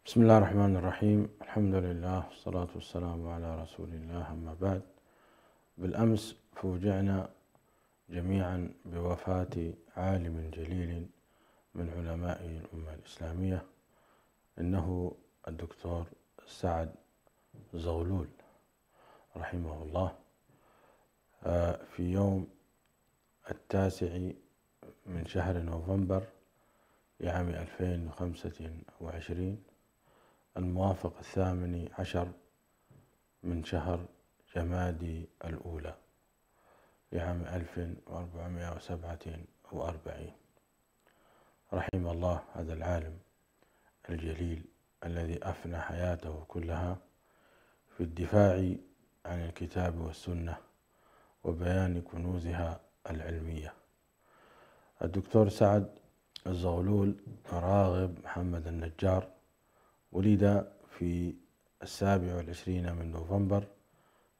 بسم الله الرحمن الرحيم. الحمد لله والصلاة والسلام على رسول الله، أما بعد. بالأمس فوجئنا جميعا بوفاة عالم جليل من علماء الأمة الإسلامية، إنه الدكتور سعد زغلول رحمه الله، آه، في يوم التاسع من شهر نوفمبر لعام ألفين وخمسة وعشرين، الموافق الثامن عشر من شهر جمادي الأولى لعام ألف وأربعمائة وسبعة وأربعين. رحم الله هذا العالم الجليل الذي أفنى حياته كلها في الدفاع عن الكتاب والسنة وبيان كنوزها العلمية. الدكتور سعد الزغلول راغب محمد النجار ولد في السابع والعشرين من نوفمبر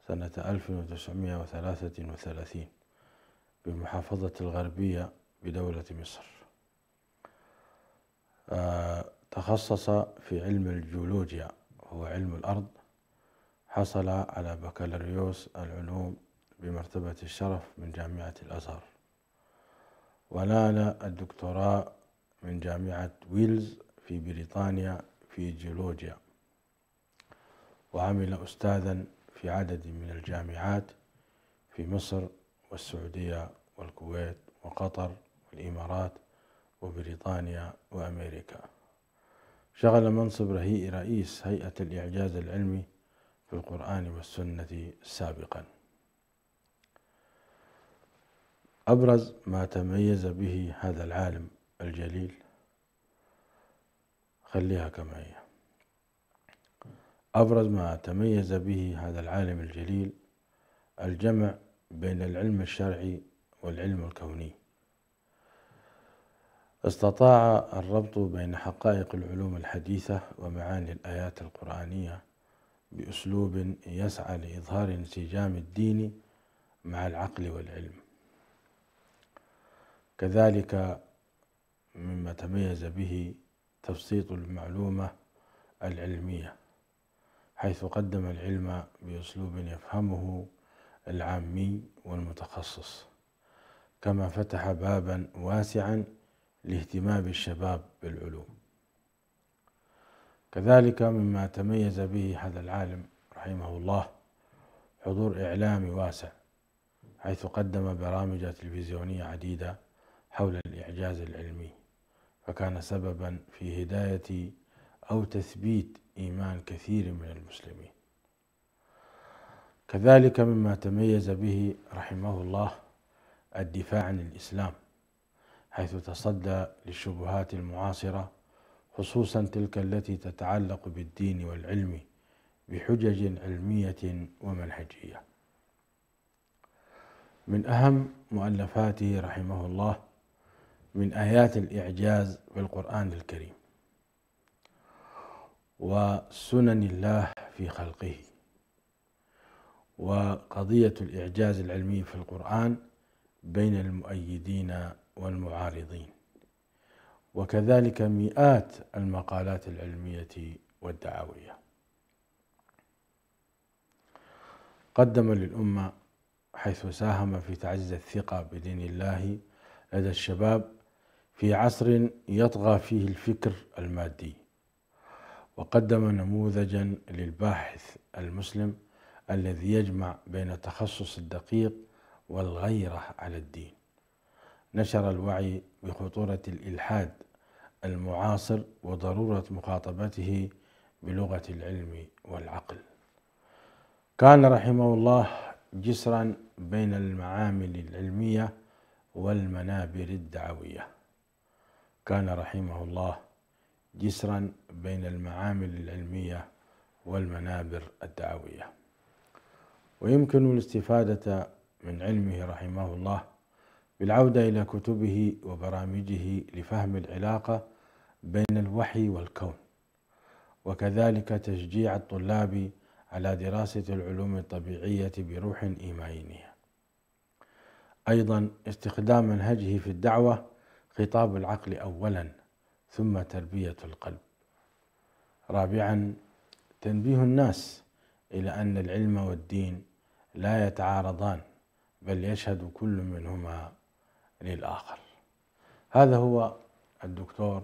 سنة ألف وتسعمائة وثلاثة وثلاثين بمحافظة الغربية بدولة مصر. آه، تخصص في علم الجيولوجيا، هو علم الأرض. حصل على بكالوريوس العلوم بمرتبة الشرف من جامعة الأزهر، ونال الدكتوراه من جامعة ويلز في بريطانيا في جيولوجيا، وعمل أستاذا في عدد من الجامعات في مصر والسعودية والكويت وقطر والإمارات وبريطانيا وأمريكا. شغل منصب رهي-، رئيس هيئة الإعجاز العلمي في القرآن والسنة سابقا. أبرز ما تميز به هذا العالم الجليل، خليها كما هي. أبرز ما تميز به هذا العالم الجليل الجمع بين العلم الشرعي والعلم الكوني. استطاع الربط بين حقائق العلوم الحديثة ومعاني الآيات القرآنية بأسلوب يسعى لإظهار انسجام الدين مع العقل والعلم. كذلك مما تميز به تبسيط المعلومة العلمية، حيث قدم العلم بأسلوب يفهمه العامي والمتخصص، كما فتح بابا واسعا لاهتمام الشباب بالعلوم. كذلك مما تميز به هذا العالم رحمه الله حضور إعلامي واسع، حيث قدم برامج تلفزيونية عديدة حول الإعجاز العلمي، فكان سببا في هداية أو تثبيت إيمان كثير من المسلمين. كذلك مما تميز به رحمه الله الدفاع عن الإسلام، حيث تصدى للشبهات المعاصرة، خصوصا تلك التي تتعلق بالدين والعلم، بحجج علمية ومنهجية. من أهم مؤلفاته رحمه الله من آيات الإعجاز في القرآن الكريم، وسنن الله في خلقه، وقضية الإعجاز العلمي في القرآن بين المؤيدين والمعارضين، وكذلك مئات المقالات العلمية والدعوية. قدم للأمة، حيث ساهم في تعزيز الثقة بدين الله لدى الشباب في عصر يطغى فيه الفكر المادي، وقدم نموذجا للباحث المسلم الذي يجمع بين التخصص الدقيق والغيرة على الدين. نشر الوعي بخطورة الإلحاد المعاصر وضرورة مخاطبته بلغة العلم والعقل. كان رحمه الله جسرا بين المعامل العلمية والمنابر الدعوية. كان رحمه الله جسرا بين المعامل العلمية والمنابر الدعوية. ويمكن الاستفادة من علمه رحمه الله بالعودة إلى كتبه وبرامجه لفهم العلاقة بين الوحي والكون، وكذلك تشجيع الطلاب على دراسة العلوم الطبيعية بروح إيمانية. أيضا استخدام منهجه في الدعوة خطاب العقل أولا، ثم تربية القلب. رابعا، تنبيه الناس إلى أن العلم والدين لا يتعارضان، بل يشهد كل منهما للآخر. هذا هو الدكتور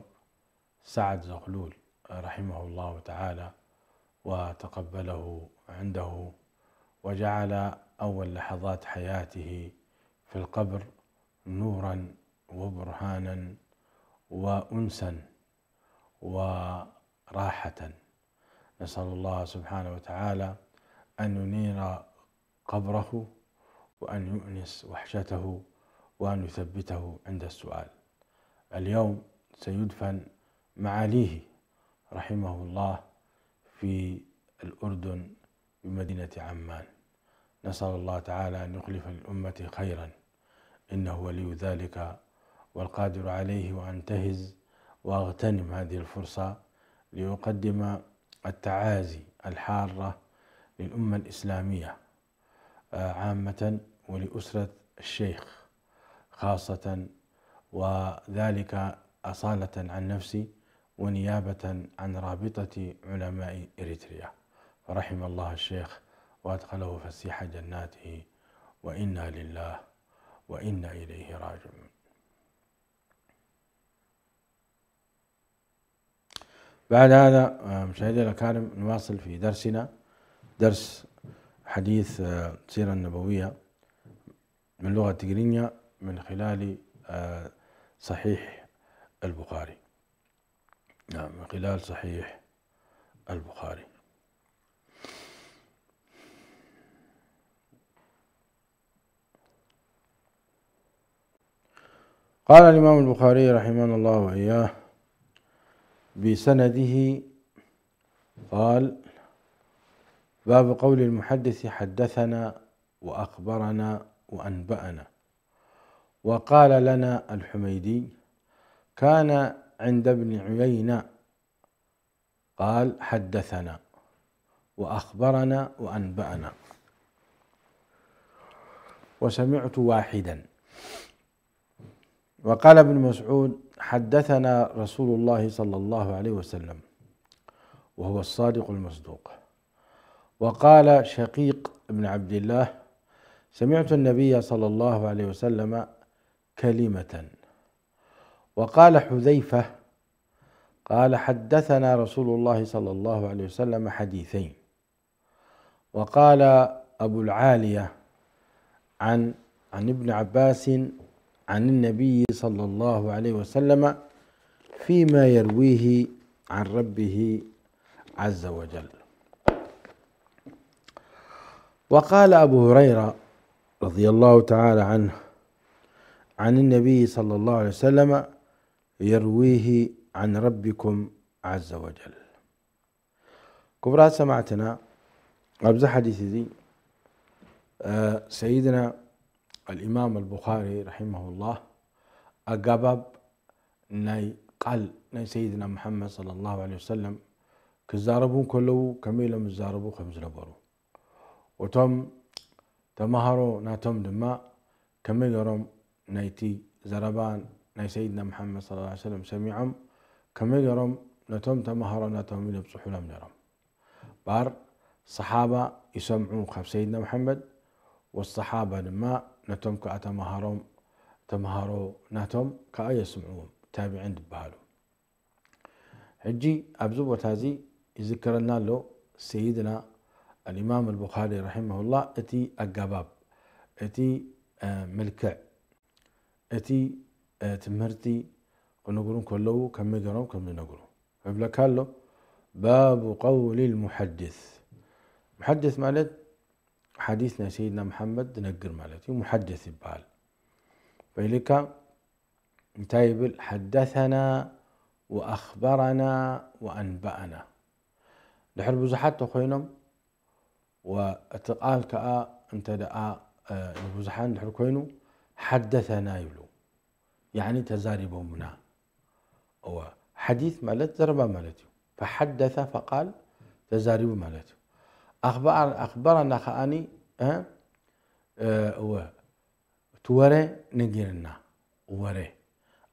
سعد زغلول رحمه الله تعالى وتقبله عنده، وجعل أول لحظات حياته في القبر نورا وبرهانا وأنسا وراحة. نسأل الله سبحانه وتعالى أن ينير قبره، وأن يؤنس وحشته، وأن يثبته عند السؤال. اليوم سيدفن معاليه رحمه الله في الأردن بمدينة عمان. نسأل الله تعالى أن يخلف للأمة خيرا، إنه ولي ذلك والقادر عليه. وأنتهز وأغتنم هذه الفرصة لأقدم التعازي الحارة للأمة الإسلامية، آه، عامة، ولأسرة الشيخ خاصة، وذلك أصالة عن نفسي ونيابة عن رابطة علماء إريتريا. فرحم الله الشيخ وأدخله فسيح جناته، وإنا لله وإنا إليه راجعون. بعد هذا، آه، مشاهدينا الكرام، نواصل في درسنا، درس حديث، آه، السيرة النبوية باللغة التجرينية من خلال، آه، صحيح البخاري. نعم، من خلال صحيح البخاري. قال الإمام البخاري رحمنا الله وإياه بسنده، قال: باب قول المحدث: حدثنا وأخبرنا وأنبأنا. وقال لنا الحميدي: كان عند ابن عيينة، قال: حدثنا وأخبرنا وأنبأنا، وسمعت واحدا. وقال ابن مسعود: حدثنا رسول الله صلى الله عليه وسلم، وهو الصادق المصدوق. وقال شقيق بن عبد الله: سمعت النبي صلى الله عليه وسلم كلمة. وقال حذيفة: قال: حدثنا رسول الله صلى الله عليه وسلم حديثين. وقال أبو العالية عن، عن ابن عباس عن النبي صلى الله عليه وسلم فيما يرويه عن ربه عز وجل. وقال أبو هريرة رضي الله تعالى عنه عن النبي صلى الله عليه وسلم يرويه عن ربكم عز وجل. ክቡራት ሰማዕትና፣ ኣብዚ ሓዲስ እዚ፣ እ፣ ሰይድና ኣልኢማም ኣልቡኻሪ ረሒመሁላህ ኣጋባብ ናይ ቃል ናይ ሰይድና ሙሓመድ ሰለላሁ ዐለይሂ ወሰለም ክዛረቡ እንከለዉ ከመይ ኢሎም ዝዛረቡ ከም ዝነበሩ፣ እቶም ተማሃሮ ናቶም ድማ ከመይ ገይሮም ናይቲ ዘረባ ናይ ሰይድና መሓመድ ሰለላሁ ዐለይሂ ወሰለም ሰሚዖም ከመይ ገይሮም ነቶም ተማሃሮ ናቶም ይነብጽሑሎም ነይሮም። ባር ሰሓባ ይሰምዑ ካብ ሰይድና መሓመድ፣ ወሰሓባ ድማ ነቶም ከኣ ተማሃሮም፣ ተማሃሮ ናቶም ከኣ የስምዕዎም፣ ታቢዒን ዝበሃሉ። ሕጂ ኣብዚ ቦታ እዚ ይዝከረና ኣሎ ሰይድና ኣልኢማም ኣልቡኻሪ ረሒመሁላህ፣ እቲ ኣገባብ፣ እቲ፣ እ፣ መልክዕ፣ እቲ፣ እ፣ ትምህርቲ ክነግሩ እንከለዉ ከመይ ገይሮም ከም ዝነግሩ ይብለካ ኣሎ። ባቡ ቀውሊ ልሙሐድስ። ሙሐድስ ማለት ሓዲስ ናይ ሰይድና መሓመድ ዝነግር ማለት እዩ። ሙሐድስ ይበሃል። ፈኢልካ እንታይ ይብል? ሓደሰና ወኣኽበረና ወኣንበኣና። ድሕር ብዙሓት ተኾይኖም፣ ወእቲ ቃል ከኣ እንተ ደኣ፣ እ፣ ንብዙሓን ድሕር ኮይኑ፣ ሓደሰና ይብሉ። ያዕኒ ተዛሪቦምና። እወ፣ ሓዲስ ማለት ዘረባ ማለት እዩ። ፈሓደሰ ፈቃል፣ ተዛሪቡ ማለት እዩ። ኣኽበ-፣ ኣኽበረና ከኣኒ፣ እ፣ እ፣ እወ፣ እቲ ወረ ነጊርና፣ ወረ፣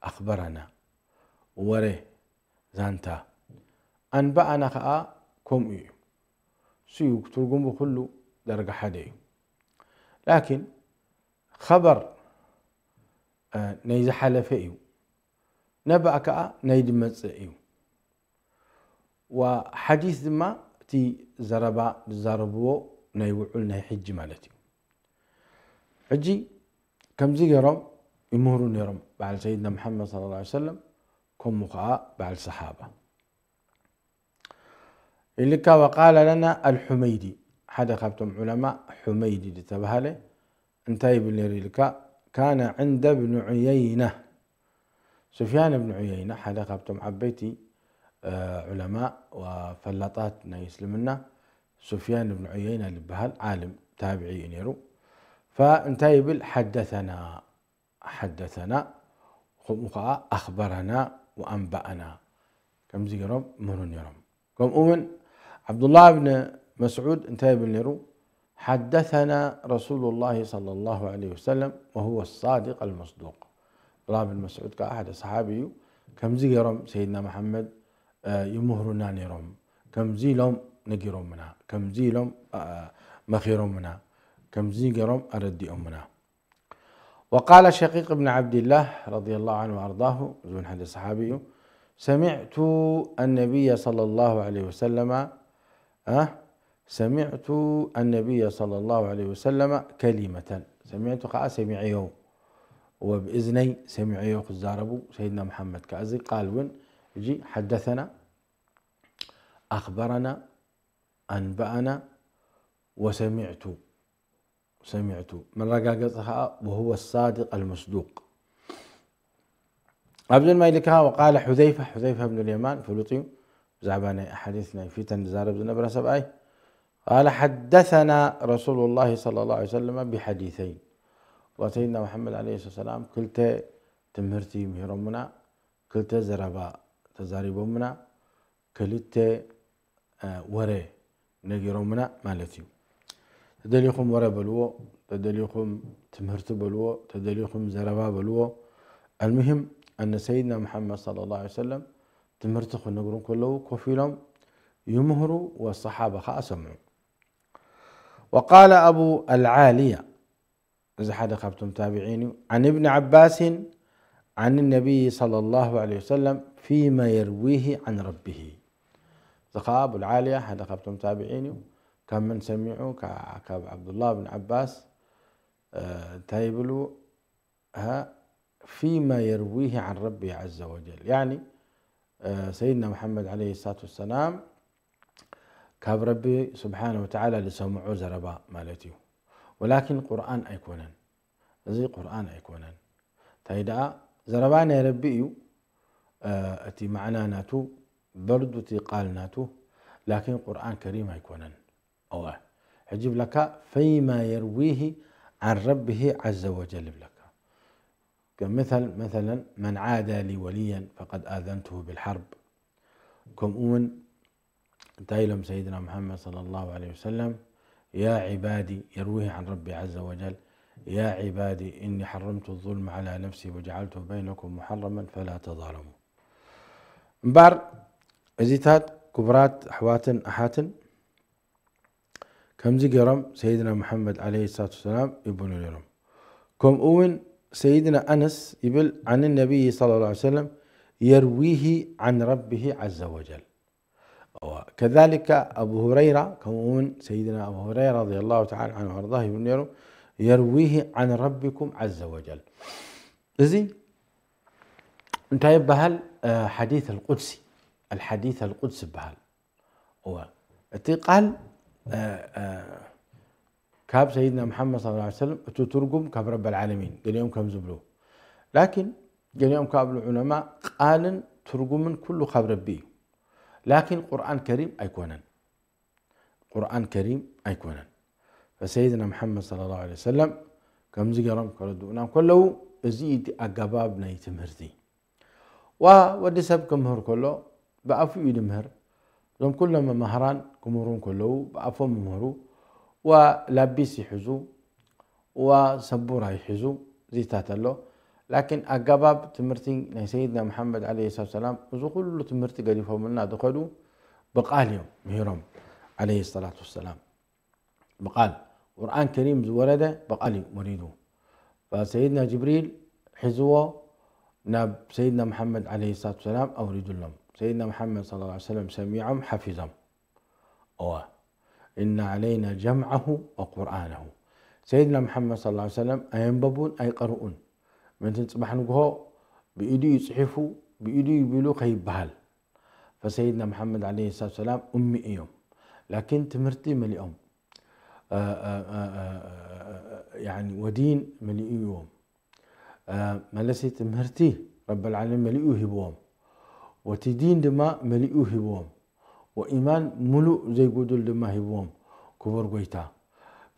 ኣኽበረና፣ ወረ፣ ዛንታ፣ ኣንበኣና ከኣ ከምኡ እዩ። እሱ እዩ ትርጉሙ ኩሉ ደረጃ ሓደ እዩ። ላኪን ኸበር፣ እ፣ ናይ ዝሓለፈ እዩ። ነበእ ከኣ ናይ ዝመጽእ እዩ። ወሓዲስ ድማ እቲ ዘረባ ዝዛረብዎ ናይ ውዑል ናይ ሕጂ ማለት እዩ። ሕጂ ከምዚ ገይሮም ይምህሩ ነይሮም በዓል ሰይድና መሓመድ ሰለላሁ ዐለይሂ ወሰለም፣ ከምኡ ከኣ በዓል ሰሓባ። ኢልካ ወቃለ ለና ኣልሑመይዲ፣ ሓደ ካብቶም ዑለማ ሑመይዲ ዝተባሃለ እንታይ ይብል ነይሩ ኢልካ፣ ካነ ዕንደ ብን ዑየይና። ሱፍያን ብን ዑየይና ሓደ ካብቶም ዓበይቲ፣ እ፣ ዑለማ ወፈላጣት ናይ እስልምና ሱፍያን ብን ዑየይና ዝበሃል ዓልም ታብዒ እዩ ነይሩ። ፈእንታይ ይብል፣ ሓደተና ሓደተና፣ ከምኡ ኸዓ ኣኽበረና ወኣንበኣና፣ ከምዚ ገይሮም ምህሩ ነይሮም። ከምኡ እውን ዓብዱላህ ብን መስዑድ እንታይ ይብል ነይሩ? ሓደተና ረሱሉላሂ ሰለላሁ ዐለይሂ ወሰለም ወሁወ ሳዲቅ ኣልመስዱቅ። ዓብዱላህ ብን መስዑድ ከዓ ሓደ ሰሓቢ እዩ። ከምዚ ገይሮም ሰይድና መሓመድ፣ እ፣ ይምህሩና ነይሮም። ከምዚ ኢሎም ነጊሮምና፣ ከምዚ ኢሎም፣ እ፣ መኺሮምና፣ ከምዚ ገይሮም ኣረዲኦምና። وقال شقيق بن عبد الله رضي الله عنه وأرضاه، እዚ እውን ሓደ ሰሓቢ እዩ፣ سمعت النبي صلى الله عليه وسلم، እ፣ سمعت النبي صلى الله عليه وسلم كلمة، سمعت ከዓ ሰሚዐዮ፣ وبإذني ሰሚዐዮ ክዛረቡ ሰይድና መሓመድ። ከኣ እዚ ቃል እውን ሕጂ ሓደተና፣ ኣኽበረና፣ ኣንበኣና፣ ወሰሚዕቱ፣ ሰሚዕቱ፣ መረጋገፂ ከዓ ወሁወ ሳዲቅ ኣልመስዱቅ። ኣብዚ ድማ ኢልካ ወቃለ ሑዘይፋ፣ ሑዘይፋ ብን ልየማን ፍሉጥ እዩ፣ ብዛዕባ ናይ ኣሓዲስ ናይ ፊተን ዝዛረብ ዝነበረ ሰብኣይ። ቃለ ሓደሰና ረሱሉላሂ ሰለላሁ ዐለይሂ ወሰለም ቢሓዲሰይን። ወሰይድና መሓመድ ዐለይሂ ሰላም ክልተ ትምህርቲ ምሂሮምና፣ ክልተ ዘረባ ተዛሪቦምና፣ ክልተ፣ እ፣ ወረ ነጊሮምና ማለት እዩ። ተደሊኹም ወረ በልዎ፣ ተደሊኹም ትምህርቲ በልዎ፣ ተደሊኹም ዘረባ በልዎ። ኣልሙሂም፣ ኣነ ሰይድና መሓመድ ሰለላሁ ዐለይሂ ወሰለም ትምህርቲ ክነግሩ ከለዉ ኮፍ ኢሎም ይምህሩ፣ ወሰሓባ ኸዓ ሰምዑ። ወቃለ ኣቡ ኣልዓልያ፣ እዚ ሓደ ካብቶም ታብዒን እዩ። عن ابن عباس عن النبي صلى الله عليه وسلم فيما يرويه عن ربه። እዚ ኸዓ ኣቡልዓልያ ሓደ ካብቶም ታብዒን እዩ። ካብ መን ሰሚዑ? ከ-፣ ካብ ዓብዱላህ ብን ዓባስ፣ እ፣ እንታይ ይብሉ? ها، فيما يرويه عن ربه عز وجل። ያዕኒ፣ እ፣ ሰይድና መሓመድ ዐለይሂ ሰላቱ ወሰላም ካብ ረቢ ስብሓነ ወተዓላ ዝሰምዖ ዘረባ ማለት እዩ። ወላኪን ቁርኣን ኣይኮነን። እዚ ቁርኣን ኣይኮነን። እንታይ ደኣ፣ ዘረባ ናይ ረቢ እዩ፣ እ፣ እቲ ማዕና ናቱ፣ በርዱ እቲ ቃል ናቱ፣ ላኪን ቁርኣን ከሪም ኣይኮነን። እወ። ሕጂ ይብለካ፣ فيما يرويه عن ربه عز وجل ይብለካ። ከምثل، مثلا، من عادى لي وليا فقد آذنته بالحرب። ከምኡ እውን እንታይ ኢሎም ሰይድና ሙሓመድ ሰለላሁ ዐለይሂ ወሰለም፣ يا عبادي، يرويه عن ربي عز وجل، يا عبادي إني حرمت الظلم على نفسي وجعلته بينكم محرما فلا تظالموا። እምበር እዚታት ክቡራት ኣሕዋትን ኣሓትን ከምዚ ገይሮም ሰይድና ሙሓመድ ዐለይሂ ሰላቱ ወሰላም ይብሉ ነይሮም። ከምኡ እውን ሰይድና ኣነስ ይብል፣ عن النبي صلى الله عليه وسلم يرويه عن ربه عز وجل። እዋ፣ ከዛሊከ ኣቡ ሁረይራ፣ ከምኡ እውን ሰይድና ኣቡ ሁረይራ ረዲየላሁ ተዓላ ዐንሁ ወኣርዳህ ይብል ነይሩ፣ يرويه عن ربكم عز وجل። እዚ እንታይ ይበሃል? እ፣ ሓዲስ ኣልቁድሲ፣ ኣልሓዲስ ኣልቁድሲ ይበሃል። እዋ፣ እቲ ቃል፣ እ፣ እ፣ ካብ ሰይድና መሓመድ ሰለላሁ ዐለይሂ ወሰለም፣ እቲ ትርጉም ካብ ረበል ዓለሚን፣ ገሊኦም ከም ዝብሉ። ላኪን ገሊኦም ካብ ዑለማ ቃልን ትርጉምን ኩሉ ካብ ረቢ እዩ። ላኪን ቁርኣን ከሪም ኣይኮነን። ቁርኣን ከሪም ኣይኮነን። ፈሰይድና መሓመድ ሰለላሁ ዐለይሂ ወሰለም ከምዚ ገይሮም ከረድኡና እንከለዉ፣ እዚ እቲ ኣገባብ ናይ ትምህርቲ። ዋ ወዲ ሰብ ክምህር ከሎ ብኣፉ እዩ ዝምህር። እዞም ኩሎም መማህራን ክምህሩ እንከለዉ ብኣፎም ይምህሩ። ዋ ላቢስ ይሕዙ፣ ዋ ሰቡራ ይሕዙ፣ ዚታት ኣሎ። ላኪን ኣገባብ ትምህርቲ ናይ ሰይድና መሓመድ ዐለይሂ ሰላቱ ወሰላም፣ እዚ ኩሉ ትምህርቲ ገዲፎምልና ዝኸዱ፣ ብቃል እዮም ምሂሮም ዓለይሂ ሰላቱ ወሰላም። ብቃል ቁርኣን ከሪም ዝወረደ ብቃል እዩ ወሪዱ። ሰይድና ጅብሪል ሒዝዎ ናብ ሰይድና መሓመድ ዓለይሂ ሰላቱ ወሰላም ኣውሪዱሎም። ሰይድና መሓመድ ሰለላሁ ዐለይሂ ወሰለም ሰሚዖም ሓፊዞም። እወ፣ إن علينا جمعه وقرآنه። ሰይድና መሓመድ ሰለላሁ ዐለይሂ ወሰለም ኣየንበቡን ኣይቀርኡን። ምእንቲ ጽባሕ ንግሆ ብኢዱ እዩ ጽሒፉ፣ ብኢዱ እዩ ቢሉ ከይበሃል። ፈሰይድና መሓመድ ዓለይሂ ሰላቱ ወሰላም ኡሚ እዮም። ላኪን ትምህርቲ መሊኦም፣ እ፣ እ፣ እ፣ እ፣ እ፣ ያኒ ወዲን መሊኡ እዮም። እ፣ መለሲ ትምህርቲ ረበል ዓለሚን መሊኡ ሂብዎም። ወቲ ዲን ድማ መሊኡ ሂብዎም። ወኢማን ሙሉእ ዘይጉዱል ድማ ሂብዎም ክቡር ጎይታ።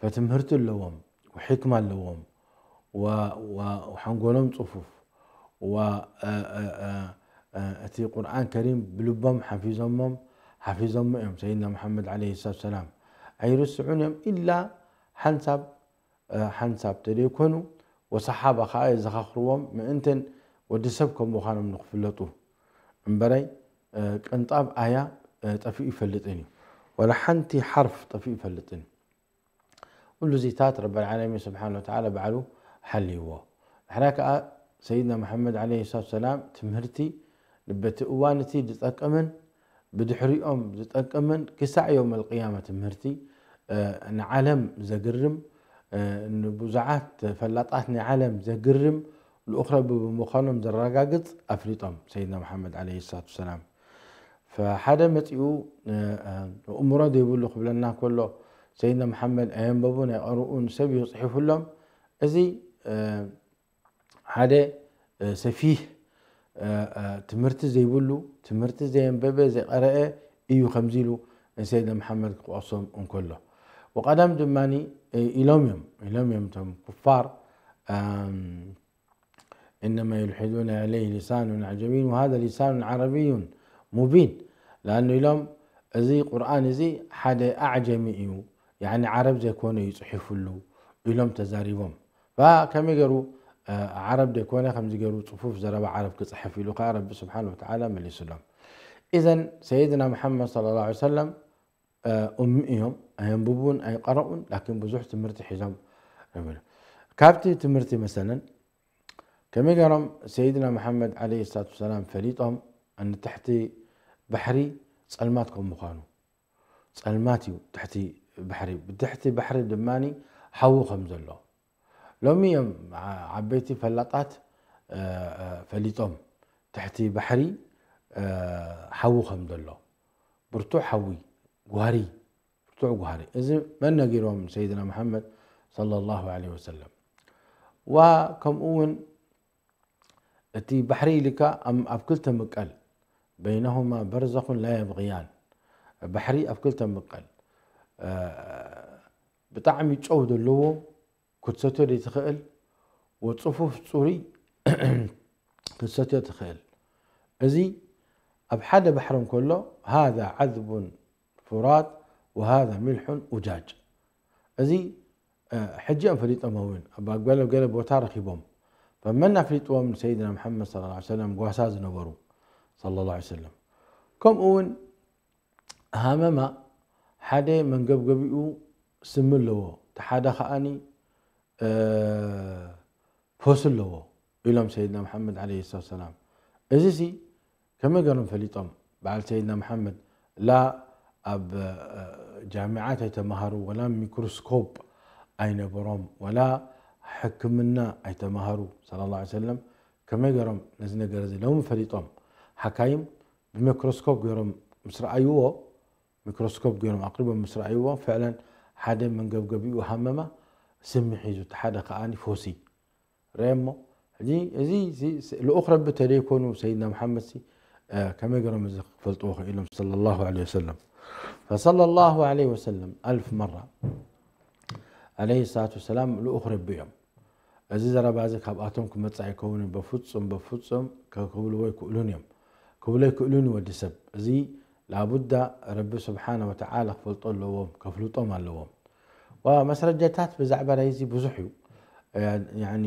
ፈትምህርቲ ኣለዎም፣ ወሕክማ ኣለዎም፣ ወ-፣ ወ-፣ ወሓንጎሎም ጽፉፍ፣ ወ-፣ እ-፣ እ-፣ እ-፣ እ-፣ እቲ ቁርኣን ከሪም ብልቦም ሓፊዞሞም፣ ሓፊዞሞ እዮም። ሰይድና መሓመድ ዓለይሂ ሰላቱ ሰላም ኣይርስዑን እዮም፣ ኢላ ሓንሳብ፣ እ፣ ሓንሳብ ተደይኮኑ፣ ወሰሓባ ኸዓ የዘኻኽርዎም፣ ምእንተን ወዲ ሰብ ከም ምዃኖም ንኽፍለጡ እምበረይ፣ እ፣ ቅንጣብ ኣያ፣ እ፣ ጠፊኡ ይፈልጥን እዩ። ወላ ሓንቲ ሓርፍ ጠፊኡ ይፈልጥን እዩ። ኩሉ ዚታት ረበል ዓለሚን ስብሓነ ወተዓላ ባዕሉ ሓልይዎ። ንሕና ከኣ ሰይድና መሓመድ ዓለይሂ ሰላቱ ሰላም ትምህርቲ በቲ እዋን እቲ ዝጠቅምን ብድሕሪኦም ዝጠቅምን ክሳዕ የውመል ቅያማ ትምህርቲ፣ እ፣ ንዓለም ዘግርም፣ እ፣ ንብዙሓት ፈላጣት ናይ ዓለም ዘግርም ልኡኽ ረቢ ብምዃኖም ዘረጋግጽ ኣፍሊጦም ሰይድና መሓመድ ዓለይሂ ሰላቱ ሰላም። ፈሓደ መጺኡ፣ እ፣ እ፣ እምሮ ዘይብሉ ክብለና ከሎ፣ ሰይድና መሓመድ ኣየንበቡን ኣይቐርኡን፣ ሰብ እዩ ጽሒፉሎም። እዚ፣ እ፣ ሓደ፣ እ፣ ሰፊህ፣ እ፣ እ፣ ትምህርቲ ዘይብሉ፣ ትምህርቲ ዘየንበበ፣ ዘይቐረአ እዩ ከምዚ ኢሉ ንሰይድና መሓመድ ክጠቕሶም እንከሎ። ወቀደም ድማኒ፣ እ፣ ኢሎም እዮም፣ ኢሎም እዮም እቶም ኩፋር፣ ኣም፣ إنما يلحدون إليه لسان أعجمي وهذا لسان عربي مبين. ለኣኑ ኢሎም፣ እዚ ቁርኣን እዚ ሓደ ኣዕጀሚ እዩ፣ ያኒ ዓረብ ዘይኮነ እዩ ጽሒፉሉ ኢሎም ተዛሪቦም። ባ ከመይ ገይሩ፣ እ፣ ዓረብ ዘይኮነ ከምዚ ገይሩ ጽፉፍ ዘረባ ዓረብ ክጽሕፍ ኢሉ ከኣ ረቢ ስብሓነ ወተዓላ መሊሱሎም። ኢዘን ሰይድና መሓመድ ሰለላሁ ዐለይሂ ወሰለም፣ እ፣ ኡሚ እዮም፣ ኣየንብቡን ኣይቀረኡን፣ ላኪን ብዙሕ ትምህርቲ ሒዞም እዮም። ካብቲ ትምህርቲ መሰለን ከመይ ገይሮም ሰይድና መሓመድ ዓለይሂ ሰላቱ ወሰላም ፈሊጦም፣ ንትሕቲ ባሕሪ ጸልማት ከም ምዃኑ። ጸልማት እዩ ትሕቲ ባሕሪ። ብትሕቲ ባሕሪ ድማኒ ሓዊ ከም ዘሎ። ሎሚ እዮም ዓ-፣ ዓበይቲ ፈላጣት፣ እ፣ እ፣ ፈሊጦም ትሕቲ ባሕሪ፣ እ፣ ሓዊ ከም ዘሎ። ብርቱዕ ሓዊ፣ ጓህሪ፣ ብርቱዕ ጓህሪ። እዚ መን ነጊሮም? ሰይድና መሓመድ ሰለላሁ ዐለይሂ ወሰለም። ዋ፣ ከምኡ እውን እቲ ባሕሪ ኢልካ ኣብ፣ ኣብ ክልተ ምቀል፣ በይነሁማ በርዘኹን ላ የብቕያን። ባሕሪ ኣብ ክልተ ምቀል። እ፣ ብጣዕሚ ጨው ዘለዎ ክትሰትዮ ዘይትኽእል፣ ወጽፉፍ ጽሩይ ክትሰትዮ ትኽእል። እዚ ኣብ ሓደ ባሕሪ እንከሎ፣ ሃዛ ዓዝቡን ፍራት ወሃዛ ሚልሑን ኡጃጅ። እዚ፣ እ፣ ሕጂ እዮም ፈሊጦም እውን፣ ኣብ ገለ፣ ገለ ቦታ ረኺቦም። ፈመን ኣፍሊጥዎም ንሰይድና መሓመድ ሰለላሁ ዐለይሂ ወሰለም ጓሳ ዝነበሩ፣ ሰለላሁ ዐለይሂ ወሰለም። ከምኡ እውን ሃመማ ሓደ መንገብገቢኡ ስሚ ኣለዎ፣ እቲ ሓደ ከኣኒ፣ እ፣ ፎስ ኣለዎ ኢሎም ሰይድና መሓመድ ዓለይሂ ሰላቱ ወሰላም። እዚሲ ከመይ ገይሮም ፈሊጦም? በዓል ሰይድና መሓመድ ላ ኣብ፣ እ፣ ጃሚዓት ኣይተማሃሩ፣ ወላ ሚክሮስኮፕ ኣይነበሮም፣ ወላ ሕክምና ኣይተማሃሩ፣ ሰለላሁ ዐለይሂ ወሰለም። ከመይ ገይሮም ነዚ ነገር እዚ ሎሚ ፈሊጦም? ሓካይም ብሚክሮስኮፕ ገይሮም ምስ ረኣይዎ፣ ሚክሮስኮፕ ገይሮም ኣቕሪቦም ምስ ረኣይዎ፣ ፍዕለን ሓደ መንገብገቢኡ ሃመማ ስሚ ሒዙ፣ እቲ ሓደ ከኣኒ ፎሲ። ርአ እሞ፣ ሕጂ እዚ፣ እዚ ስ-፣ ልኡኽ ረቢ ተደይኮኑ ሰይድና መሓመድ ሲ፣ እ፣ ከመይ ገይሮም እዚ ክፈልጥዎ ክኢሎም? ሰለላሁ ዐለይሂ ወሰለም። ፈሰለላሁ ዐለይሂ ወሰለም ኣልፍ መራ፣ ዐለይሂ ሰላቱ ወሰላም፣ ልኡኽ ረቢ እዮም። እዚ ዘረባ እዚ ካብኣቶም ክመጽእ ኣይከውንን፣ በፍጹም፣ በፍጹም ከ-፣ ክብልዎ ኣይክእሉን እዮም። ክብሎ ኣይክእሉን እዩ ወዲ ሰብ። እዚ ላቡዳ ረቢ ስብሓነ ወተዓላ ክፈልጦ ኣለዎም፣ ከፍልጦም ኣለዎም። ወመስረጃታት ብዛዕባ ናይዚ ብዙሕ እዩ። ያ-፣ ያኒ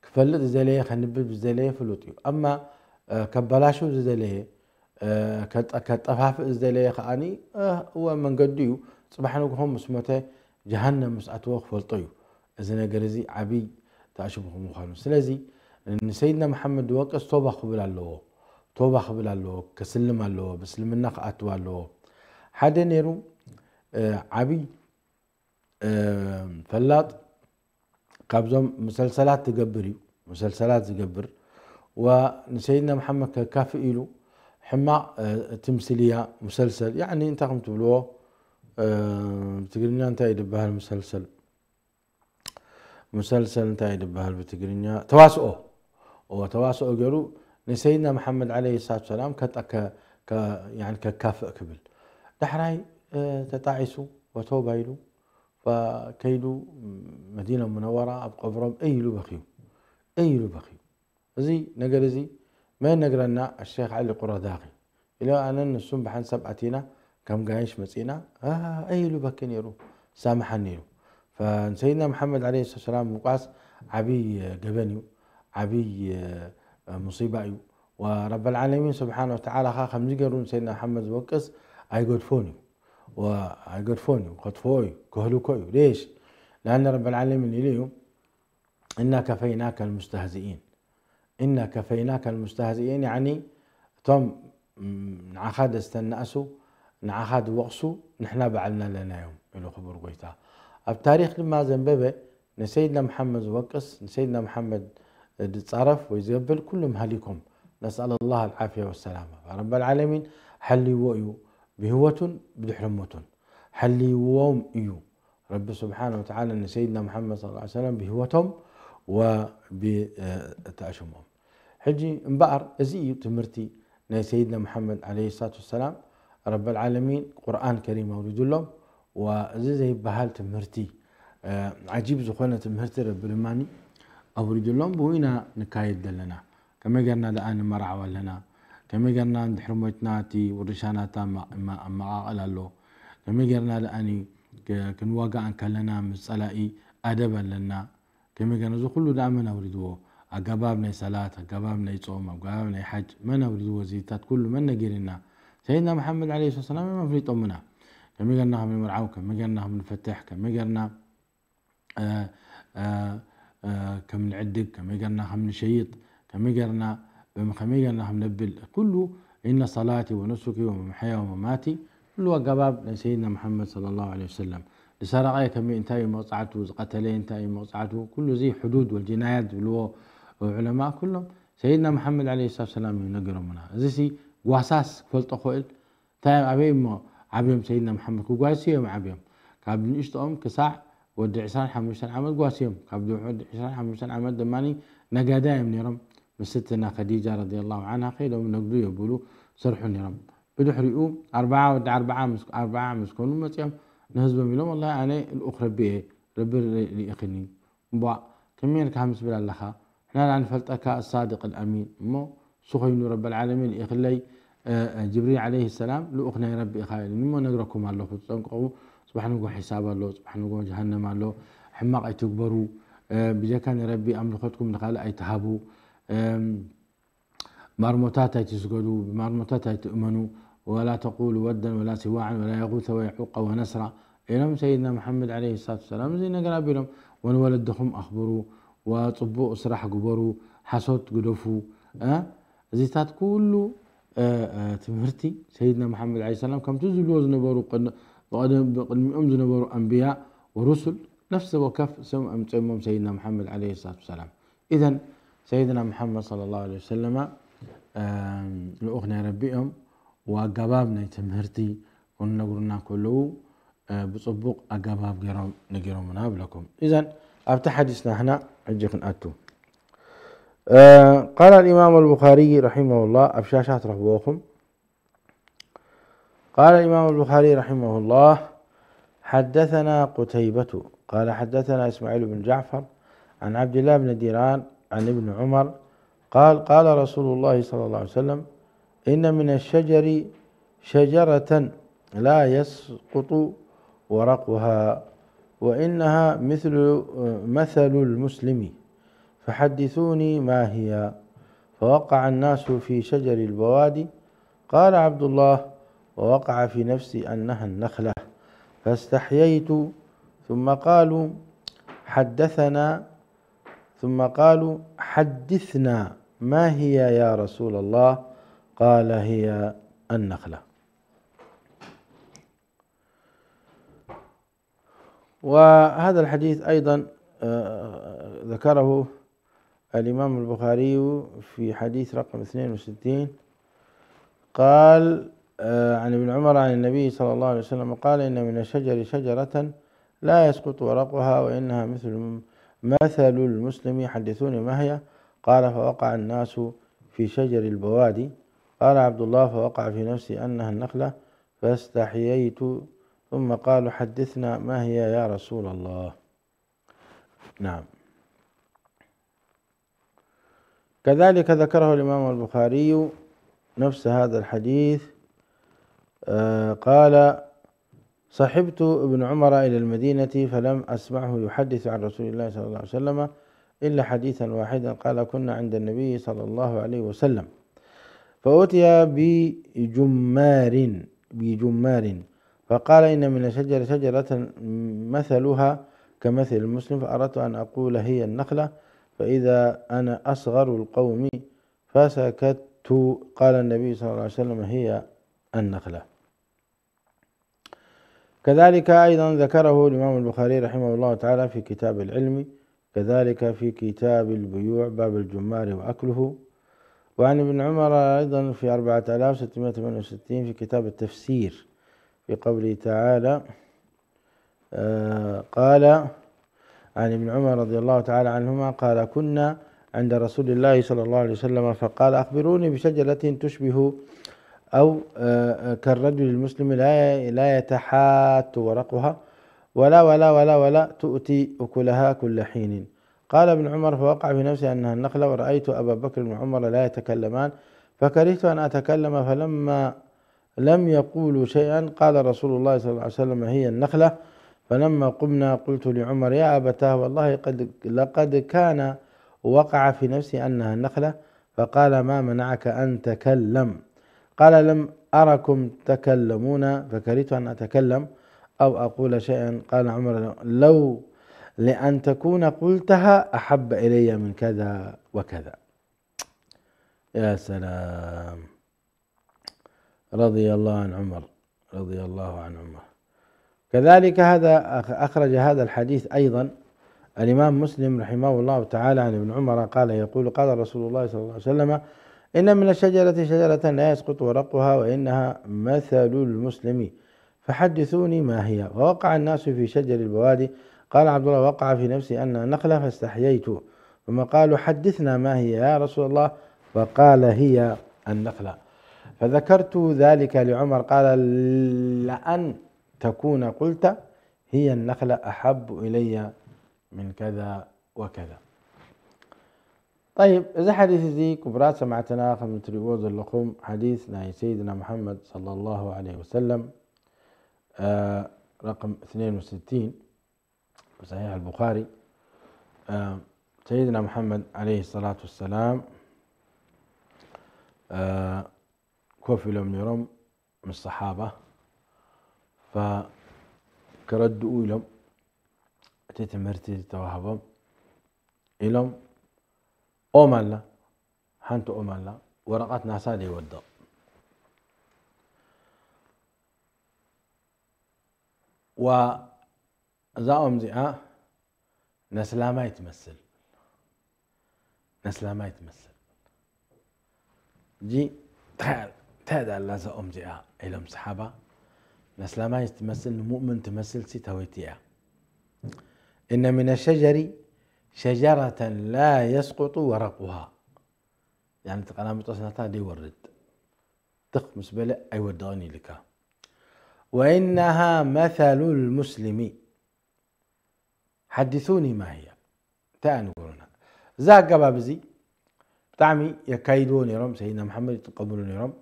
ክፈልጥ ዝደለየ፣ ከንብብ ዝደለየ ፍሉጥ እዩ። ኣማ፣ እ፣ ከበላሽው ዝደለየ፣ ከጠፋፍእ ዝደለየ ከዓኒ እወ መንገዱ እዩ። ፅባሕ ንግሆ ምስ ሞተ ጀሃነም ምስ ኣተወ ክፈልጦ እዩ። እዚ ነገር እዚ ዓብይ ተኣሽሙ ምዃኑ። ስለዚ ንሰይድና መሓመድ ዝወቅስ ቶባ ክብል ኣለዎ። ቶባ ክብል ኣለዎ፣ ከስልም ኣለዎ፣ ብእስልምና ክኣትው ኣለዎ። ሓደ ነይሩ ዓብይ ፈላጥ ካብዞም ሙሰልሰላት ዝገብር እዩ። ሙሰልሰላት ዝገብር ንሰይድና መሓመድ ከካፍእ ኢሉ ሕማቕ ትምስልያ ሙሰልሰል ያኒ እንታይ ከም ትብልዎ ብትግርኛ እንታይ እዩ ዝበሃል? ሙሰልሰል ሙሰልሰል እንታይ እዩ ዝበሃል ብትግርኛ? ተዋስኦ። እዎ ተዋስኦ ገይሩ ንሰይድና መሓመድ ዓለይሂ ሰላቱ ሰላም ከካፍእ ክብል ዳሕራይ ተጣዒሱ ወተውባ ኢሉ ከይዱ መዲና ሙነወራ ኣብ ቀብሮም እይ ኢሉ በኽዩ። እይ ኢሉ በኽዩ። እዚ ነገር እዚ መን ነግረና? ኣሸይኽ ዓሊ ቁረዳኺ ኢለ ኣነን ንሱን ብሓንሳብ ኣቲና ከም ጋይሽ መጺና እይ ኢሉ በኪ ነይሩ። ሳምሓኒ ኢሉ። ንሰይድና መሓመድ ዓለይሂ ሰላም ምውቃስ ዓብይ ገበን እዩ። ዓብይ ሙሲባ እዩ። ወረበል ዓለሚን ስብሓነ ወተዓላ ኸዓ ከምዚ ገይሩ ንሰይድና መሓመድ ዝወቅስ ኣይገድፎን እዩ። ኣይገድፎን እዩ። ከጥፍኦ እዩ። ከህልኮ እዩ። ሌሽ? ለኣነ ረበል ዓለሚን ኢሉ እዩ እና ከፈይናከ ልሙስተህዚኢን። እና ከፈይናከ ልሙስተህዚኢን ያኒ እቶም ንዓኻ ደስተናእሱ ንዓኻ ዝወቕሱ ንሕና ባዕልና ኣለናዮም ኢሉ ክቡር ጎይታ። ኣብ ታሪኽ ድማ ዘንበበ ንሰይድና መሓመድ ዝወቅስ ንሰይድና መሓመድ ዝፃረፍ ወይ ዘብል ኩሎም ሃሊኮም። ነስኣል ላህ ኣልዓፍያ ወሰላማ። ረበል ዓለሚን ሓልይዎ እዩ ብህይወቱን ብድሕሪ ሞቱን ሓልይዎም እዩ። ረቢ ስብሓነ ወተዓላ ንሰይድና መሓመድ ሰለላሁ ዐለይሂ ወሰለም ብህይወቶም ወብተኣሽሞም። ሕጂ እምበኣር እዚ እዩ ትምህርቲ ናይ ሰይድና መሓመድ ዓለይሂ ሰላቱ ወሰላም። ረበል ዓለሚን ቁርኣን ከሪም ኣውሪዱሎም። ወእዚ ዘይበሃል ትምህርቲ ዓጂብ ዝኾነ ትምህርቲ ረቢ ድማ ኣውሪዱሎም። ብኡ ኢና ንካየድ ዘለና። ከመይ ጌርና ደኣ ንመርዓው ኣለና? ከመይ ጌርና እንድሕሪ ሞትና እቲ ውርሻ ናታ ኣመ- ኣመ- ኣመቓቕል ኣሎ? ከመይ ጌርና ደኣ ኒ- ክ- ክንዋጋእ እንከለና ምስ ጸላኢ ኣደብ ኣለና? ከመይ ጌርና እዚ ኩሉ ደኣ መን ኣውሪድዎ? ኣገባብ ናይ ሰላት፣ ኣገባብ ናይ ጾም፣ ኣገባብ ናይ ሓጅ መን ኣውሪድዎ? እዚታት ኩሉ መን ነጊርና? ሰይድና መሓመድ ዓለይሂ ሰላም እዮም ኣፍሊጦምና። ከመይ ጌርና ከም ንመርዓው፣ ከመይ ጌርና ከም ንፈትሕ፣ ከመይ ጌርና ከም ንዕድግ ከመይ ገርና ከም ንሸይጥ ከመይ ገርና ከመይ ገርና ከም ነብል ኩሉ إن صلاتي ونسكي ومحياي ومماتي ኩሉ ኣገባብ ናይ ሰይድና መሓመድ صلى الله عليه وسلم ዝሰረቐ ከመይ እንታይ እዩ መቕፃዕቱ ዝቐተለ እንታይ እዩ መቕፃዕቱ ኩሉ እዚ ሕዱድ ወልጅናያት ዝብልዎ ዑለማ ኩሎም ሰይድና መሓመድ عليه الصلاة والسلام እዩ ነጊሮምና እዚ ሲ ጓሳስ ክፈልጦ ክእል እንታይ ኣበይ እሞ ዓብዮም ሰይድና መሓመድ ክጓስዩ እዮም ዓብዮም ካብ ንእሽቶኦም ክሳዕ ወዲ ዕስራን ሓሙሽተን ዓመት ጓስዮም ካብ ወዲ ዕስራን ሓሙሽተን ዓመት ድማ ነጋዳ እዮም ነይሮም ምስትና ከዲጃ ረዲ ላሁ ዓንሃ ከይዶም ነግዱ የብሉ ሰርሑ ነይሮም ብድሕሪኡ ኣርባዓ ወዲ ኣርባዓ ምስ ኣርባዓ ምስ ኮኑ መፅኦም ንህዝቦም ኢሎም ወላሂ ኣነ ልኡኽ ረቢ እየ ረቢ ልኢኽኒ እምቧእ ከመይ ኢልካ ምስ ብል ኣለኻ ንሕና ደኣ ንፈልጠካ ኣሳድቅ ኣልኣሚን እሞ እሱ ኮይኑ ረበል ዓለሚን ልኢኽለይ ጅብሪል ዓለይሂ ሰላም ልኡኽ ናይ ረቢ ኢኻ ኢሉኒ እሞ ነግረኩም ኣለኹ ትጠንቀቑ ጽባሕ ንጎ ሒሳብ ኣሎ ጽባሕ ንጎ ጀሃነም ኣሎ ሕማቕ ኣይትግበሩ ብጀካ ንረቢ ኣምልኾትኩም ንኻልእ ኣይትሃቡ ማርሞታት ኣይትስገዱ ብማርሞታት ኣይትእመኑ ولا تقولوا ودا ولا سواعا ولا يغوث ويعوق ونسرا ኢሎም ሰይድና መሓመድ ዓለይሂ ሰላቱ ወሰላም እዚ ነገር ኣቢሎም ወንወለድኹም ኣኽብሩ ወፅቡቕ ስራሕ ግበሩ ሓሶት ግደፉ እ እዚታት ኩሉ እ፣ እ፣ ትምህርቲ ሰይድና መሓመድ ዓለይሂ ሰላም ከምቲ ዝብልዎ ዝነበሩ ቅድ- ብቐደም- ብቅድሚኦም ዝነበሩ ኣንብያ ወሩሱል ነፍሲ ወከፍ ስም ኣምፅኦሞም ሰይድና መሓመድ ዓለይሂ ሰላቱ ወሰላም ኢዘን ሰይድና መሓመድ صلى الله عليه وسلم ልኡኽ ናይ ረቢ እዮም ወኣገባብ ናይ ትምህርቲ ክነግሩና ከለዉ ብፅቡቕ ኣገባብ ገይሮም ነጊሮምና ብለኩም እዘን ኣብቲ ሓዲስ ናህና ሕጂ ክንኣቱ قال الإمام البخاري رحمه الله ኣብ ሻሻ ትረኽብዎኹም قال الإمام البخاري رحمه الله حدثنا قتيبة قال حدثنا إسماعيل بن جعفر عن عبد الله بن دينار عن ابن عمر قال قال رسول الله صلى الله عليه وسلم إن من الشجر شجرة لا يسقط ورقها وإنها مثل مثل المسلم فحدثوني ما هي فوقع الناس في شجر البوادي قال عبد الله: ووقع في نفسي أنها النخلة، فاستحييت، ثم قالوا: حدثنا، ثم قالوا: حدثنا، ما هي يا رسول الله؟ قال: هي النخلة. وهذا الحديث أيضًا، آه، ذكره الإمام البخاري في حديث رقم اثنين وستين، قال، آه، عن ابن عمر عن النبي صلى الله عليه وسلم قال: إن من الشجر شجرة لا يسقط ورقها وإنها مثل، مثل المسلم، حدثوني ما هي؟ قال: فوقع الناس في شجر البوادي. قال عبد الله: فوقع في نفسي أنها النخلة، فاستحييت، ثم قالوا: حدثنا، ما هي يا رسول الله؟ نعم. كذلك ذكره الإمام البخاري نفس هذا الحديث، آه، قال: صحبت ابن عمر إلى المدينة فلم أسمعه يحدث عن رسول الله صلى الله عليه وسلم إلا حديثا واحدا، قال: كنا عند النبي صلى الله عليه وسلم فأتي بجمار، بجمار، فقال: إن من الشجر شجرة مثلها كمثل المسلم، فأردت أن أقول: هي النخلة، فإذا أنا أصغر القوم، فسكت. قال النبي صلى الله عليه وسلم: هي النخلة. كذلك أيضًا ذكره الإمام البخاري رحمه الله تعالى في كتاب العلم، كذلك في كتاب البيوع باب الجمار وأكله. وعن ابن عمر أيضًا في أربعة آلاف وستمائة وثمانية وستين في كتاب التفسير في قوله تعالى، آه، قال عن ابن عمر رضي الله تعالى عنهما قال: كنا عند رسول الله صلى الله عليه وسلم فقال: أخبروني بشجرة تشبه أو، آه، كالرجل المسلم لا، لا يتحات ورقها ولا، ولا، ولا، ولا تؤتي أكلها كل حين. قال ابن عمر: فوقع في نفسي أنها النخلة، ورأيت أبا بكر وعمر لا يتكلمان، فكرهت أن أتكلم، فلما لم يقولوا شيئا قال رسول الله صلى الله عليه وسلم: هي النخلة. فلما قمنا قلت لعمر: يا أبتاه، والله قد، لقد كان وقع في نفسي أنها النخلة، فقال: ما منعك أن تكلم؟ قال: لم أركم تكلمون فكرهت أن أتكلم أو أقول شيئا. قال عمر: لو لأن تكون قلتها أحب إلي من كذا وكذا. يا سلام، رضي الله عن عمر، رضي الله عن عمر. كذلك هذا أخ-، أخرج هذا الحديث أيضًا الإمام مسلم رحمه الله تعالى عن ابن عمر قال يقول: قال رسول الله صلى الله عليه وسلم: إن من الشجرة شجرة لا يسقط ورقها وإنها مثل المسلم، فحدثوني ما هي. فوقع الناس في شجر البوادي. قال عبد الله: وقع في نفسي أنها نخلة فاستحييت، ثم قالوا: حدثنا ما هي يا رسول الله؟ فقال: هي النخلة. فذكرت ذلك لعمر، قال: لأن تكون قلت: هي النخلة أحب إلي من كذا وكذا. طيب، እዚ ሓዲስ እዚ ክቡራት ሰማዕትና ከም እትሪእዎ ዘለኹም ሓዲስ ናይ ሰይድና መሓመድ ሰለላሁ ዐለይሂ ወሰለም፣ አ፣ ረቅም እትኔን ወስቲን ብሰሒሕ ኣልቡኻሪ፣ አ፣ ሰይድና መሓመድ ዐለይሂ ሰላቱ ወሰላም፣ አ፣ ኮፍ ኢሎም ነይሮም ምስ ሰሓባ፣ ፈክረድኡ ኢሎም እቲ ትምህርቲ ዝተዋህቦም ኢሎም ኦም ኣላ፣ ሓንቲ ኦም ኣላ፣ ወረቐት ናሳ ዘይወድቕ። ዋ እዛ ኦም እዚኣ ነስላማይ ትመስል፣ ነስላማይ ትመስል። እጂ እንታይ፣ እንታይ እያ ኣላ እዛ ኦም እዚኣ ኢሎም ሰሓባ። ነስላማይ ትመስል፣ ንሙእምን ትመስል ሲ ተወይቲ እያ። إن من الشجر شجرة لا يسقط ورقها። ያኒ እቲ ቀላምጦስ ናታ ደይወርድ፣ ትኽ ምስ በለ ኣይወድቕን ኢልካ። وإنها مثل المسلم، حدثوني ما هي، እንታይ እያ ንገሩና። እዚ ኣገባብ እዚ ብጣዕሚ የካይድዎ ነይሮም፣ ሰይድና መሓመድ ይጥቀምሉ ነይሮም።